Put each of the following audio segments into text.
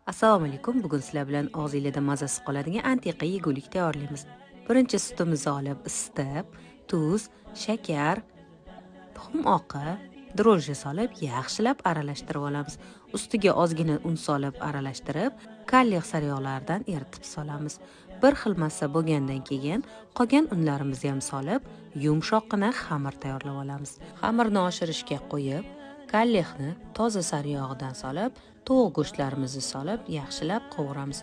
Assalomu alaykum. Bugun sizlar bilan og'zingizda mazasi qoladigan antiqa yegulik tayyorlaymiz. Birinchi sutimizni olib isitib, tuz, shakar, tuxum oqi, drojji solib yaxshilab aralashtirib olamiz. Ustiga ozgina un solib aralashtirib, kalliq sariyog'lardan eritib solamiz. Bir xil massa bo'lgandan keyin qolgan unlarimizni ham solib, yumshoqqina xamir tayyorlab olamiz. Xamirni oshirishga qo'yib, kalliqni toza sariyog'idan solib, tovuq go'shtlarimizni solib yaxshilab qovuramiz.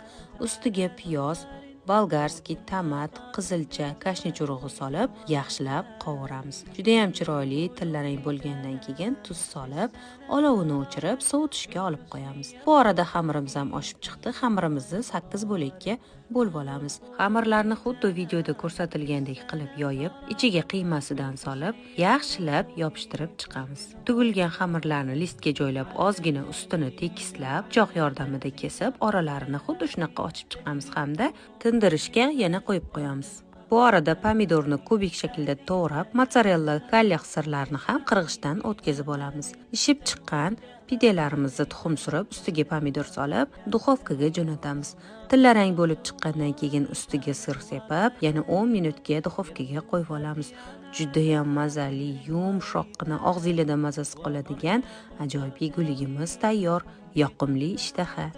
Ustiga piyoz, bolgarskiy, tomat, qizilcha, kashnich urug'i solib yaxshilab qovuramiz. Juda ham chiroyli tillarang bo'lgandan keyin tuz solib, olovini o'chirib, sovutishga olib qo'yamiz. Bu orada xamirimiz ham oshib chiqdi. Xamirimizni 8 bo'lakka bo'lib olamiz. Xamirlarni xuddi videoda ko'rsatilgandek qilib yoyib, ichiga qiymasidan solib, yaxshilab yopishtirib chiqamiz. Tugilgan xamirlarni listga joylab, ozgina ustini tekislab, pichoq yordamida kesib, oralarini xuddi shunaqa ochib chiqamiz hamda tindirishga yana qo'yib qo'yamiz. Bu orada pomidorni kubik shaklda to'g'rab, mozzarella, kalliq sirlarni ham qirg'ichdan o'tkazib olamiz. Ishib chiqqan pidelarimizni tuxum surib, ustiga pomidor solib, duxovkaga jo'natamiz. Tillarang bo'lib chiqqandan keyin ustiga sir sepib, yana 10 minutga duxovkaga qo'yib olamiz. Juda ham mazali, yumshoqqina, og'zingizda mazasi qoladigan ajoyib yeguligimiz tayyor. Yoqimli ishtaha.